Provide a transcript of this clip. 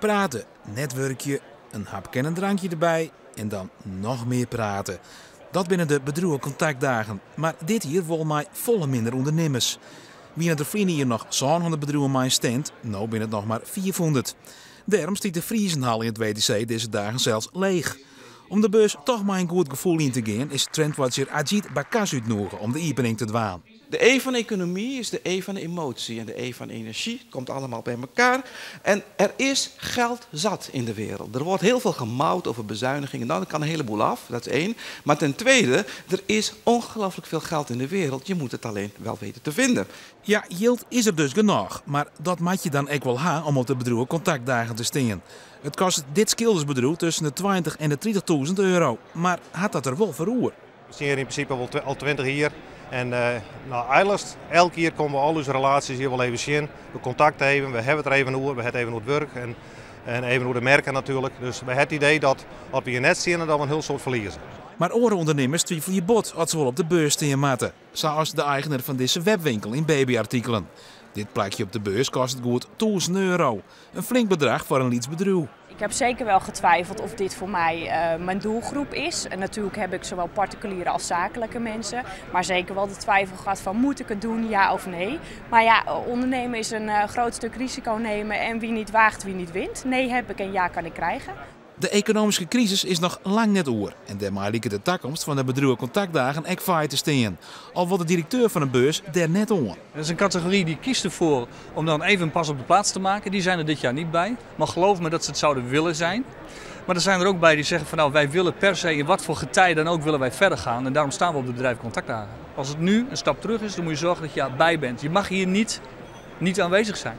Prate, netwurkje, in hapke en in drankje derby en dan noch mear prate. Dat binne de bedriuwekontaktdagen. Mar dit jier wol mei folle minder ûndernimmers. Wiene der ferline jier noch 700 bedriuwen mei in stand, no binne it noch mar 500. Dêrom stiet de Friezenhal yn it WTC dizze dagen sels leech. Om de beurs toch mei in goed gefoel yn te gean, is trendwatcher Ajit Bakas útnûge om de iepening te dwaan. De E van economie is de E van emotie en de E van energie. Het komt allemaal bij elkaar. En er is geld zat in de wereld. Er wordt heel veel gemouwd over bezuinigingen. Nou, dat kan een heleboel af, dat is één. Maar ten tweede, er is ongelooflijk veel geld in de wereld. Je moet het alleen wel weten te vinden. Ja, jild is der dus genôch, mar dat moatte je dan ek wol ha om op de bedriuwekontaktdagen te stean. It kostet dit skildersbedriuw tusken de 20 en de 30.000 euro, mar hat dat der wol foar oer? We stean hjir yn prinsipe al 20 jier en nou, eigenlik elk jier komme we al ús relaasjes hjir wol even sjen. We kontakt even, we hawwe it der even oer, we hawwe it even oer it wurk en even oer de merken natuerlik. Dus we hawwe it idee dat as we hjir net steane, dat we in hiel soad ferlieze. Mar oare ûndernimmers twivelje bot oft se wol op de beurs stean moatte. Sa as de eigener fan dizze webwinkel yn babyartikelen. Dit plakje op de beurs kostet goed 1000 euro. In flink bedrach foar in lyts bedriuw. Ik heb zeker wel getwijfeld of dit voor mij mijn doelgroep is. En natuurlijk heb ik zowel particuliere als zakelijke mensen. Maar zeker wel de twijfel gehad van moet ik het doen, ja of nee. Maar ja, ondernemen is een groot stuk risico nemen. En wie niet waagt, wie niet wint. Nee heb ik en ja kan ik krijgen. De ekonomyske krisis is noch lang net oer. En dêrmei liket de takomst fan de bedriuwekontaktdagen ek faai te stean. Al wol de direkteur fan de beurs dêr net oan. Dat is een categorie die kiest ervoor om dan even een pas op de plaats te maken. Die zijn er dit jaar niet bij. Maar geloof me dat ze het zouden willen zijn. Maar er zijn er ook bij die zeggen van nou, wij willen per se in wat voor getij dan ook willen wij verder gaan. En daarom staan we op de bedrijvencontactdagen. Als het nu een stap terug is, dan moet je zorgen dat je erbij bent. Je mag hier niet aanwezig zijn.